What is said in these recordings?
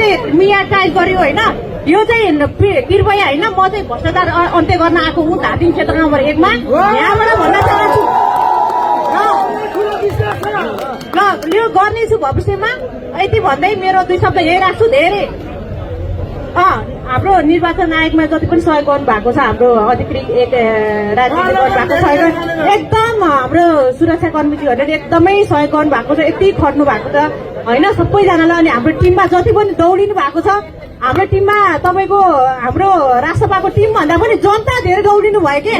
चाहिँ मिया टाइप गर्यो होइन यो चाहिँ कृपया होइन म चाहिँ भ्रष्टाचार अन्त्य गर्न आएको हुँ धादिङ क्षेत्र नम्बर 1 मा यहाँबाट भन्न चाहन्छु ल यो गर्नेछु भविष्यमा यति भन्दै मेरो 2 शब्द यही राख्छु धेरै हाम्रो निर्वाचन आयोगमा जति पनि सहयोग गर्नु भएको छ हाम्रो अधिकृत एक राज्यले गर्नु भएको सहयोग एकदम हाम्रो सुरक्षाकर्मीज्यूहरूले एकदमै सहयोग गर्नु भएको छ यति खट्नु भएको छ होइन सबैजनालाई अनि हाम्रो टिममा जति पनि दौडिनु भएको छ हाम्रो टिममा तपाईको हाम्रो राष्ट्रपाको टिम भन्दा पनि जनता धेरै दौडिनु भयो के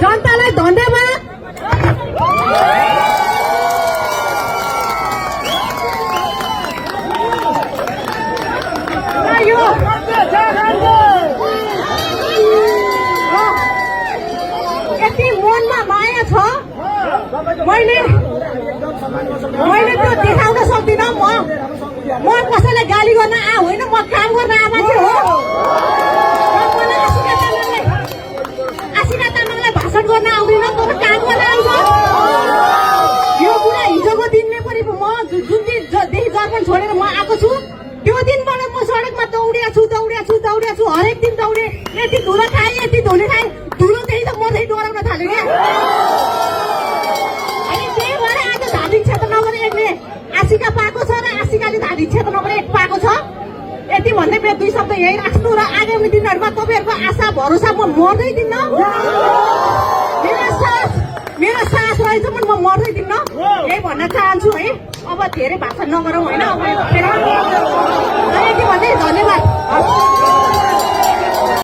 जनतालाई धन्यवाद यति मनमा माया छ मैले त्यो देखाउन सक्दिनँ म कसैलाई गाली गर्न होइन म काम गर्न मान्छे हो आशिका तामाङलाई भाषण गर्न आउँदैन तर काम गर्न आउँछ यो कुरा हिजोको दिनले पनि म जुन दिनदेखि दर्पण छोडेर म आएको छु त्यो दिनबाट म सडकमा दौडिया छु हरेक दिन दौडे यति धुलो खाएँ धुलोदेखि त म चाहिँ डराउन थाल्यो क्या अनि त्यही भएर आज धादिङ क्षेत्र नम्बर 1 ले आशिका पाएको छ र आशिकाले धादिङ क्षेत्र नम्बर 1 पाएको छ यति भन्दै मेरो 2 शब्द यही राख्नु र आगामी दिनहरूमा तपाईँहरूको आशा भरोसा म मर्दै दिन्न मेरो सास रहेछ पनि म मर्दै दिन्न यही भन्न चाहन्छु है अब धेरै भाषण नगरौँ होइन